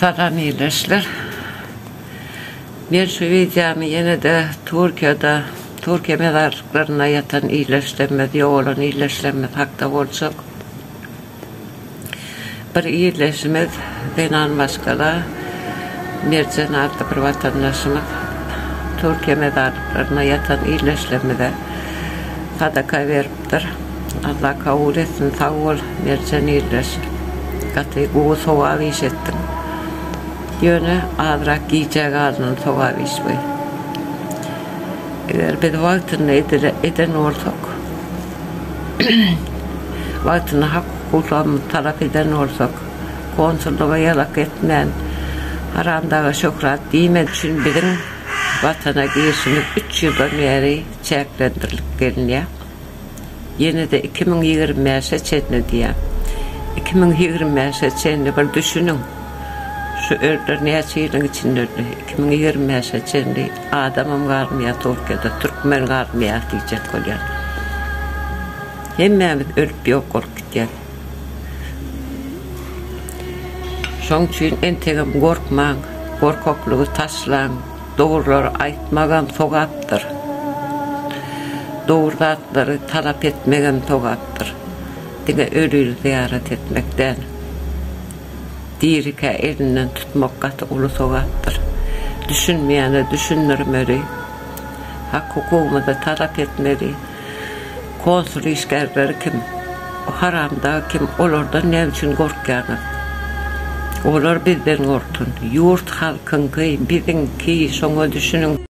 Salam ildeşler. Men şu wideomy ýene-de Türkiýede, Türkiýe mezarlyklarynda ýatan ildeşlerimiz, ýogalan ildeşlerimiz hakda boljak. Bir ildeşimiz, zenan maşgala, Merjen atly bir watandaşymyz Türkiýe mezarlyklarynda ýatan ildeşlerimize sadaka beripdir. Allah kabul etsin, sag bol Merjen ildeş. Gaty gowy sogap iş etdiň. Ýöne azrak gijä galynan sogap iş bu. Eger biz wagtynda eden bolsak, wagtynda hak-hukuklarymyzy talap eden bolsak, konsullyga ýalak etmän, haramdaga şöhrat diýmän üçin biziň Watana girişimiz üç ýyldan bäri çäklendirilip gelinýär. Ýene-de 2025-e çenli diýýär. 2025-e çenli bir düşüniň. Şu ölüler näçe ýylyň içinde öldi? 2025-e çenli adamam galmaýar Türkiýede, türkmen galmaýar diýjek bolýan. Hemmämiz ölüp ýok bolup gidýäs. Şoň üçin entegem gorkmaň, gorkaklygy taşlaň. Dogrulary aýtmagam sogapdyr. Dogry zatlary talap etmegem sogapdyr. Diňe ölüni zyýarat etmek däl. Dirikä elinden tutmak gaty uly sogapdyr. Düşünmeýäne düşündirmeli. Hak-hukugymyzy talap etmeli. Konsul işgärleri kim? O haramdag kim? Olardan näme üçin gorkýaňyz? Olar bizden gorksun. Ýurt halkyňky, biziňki, şoňa düşüniň.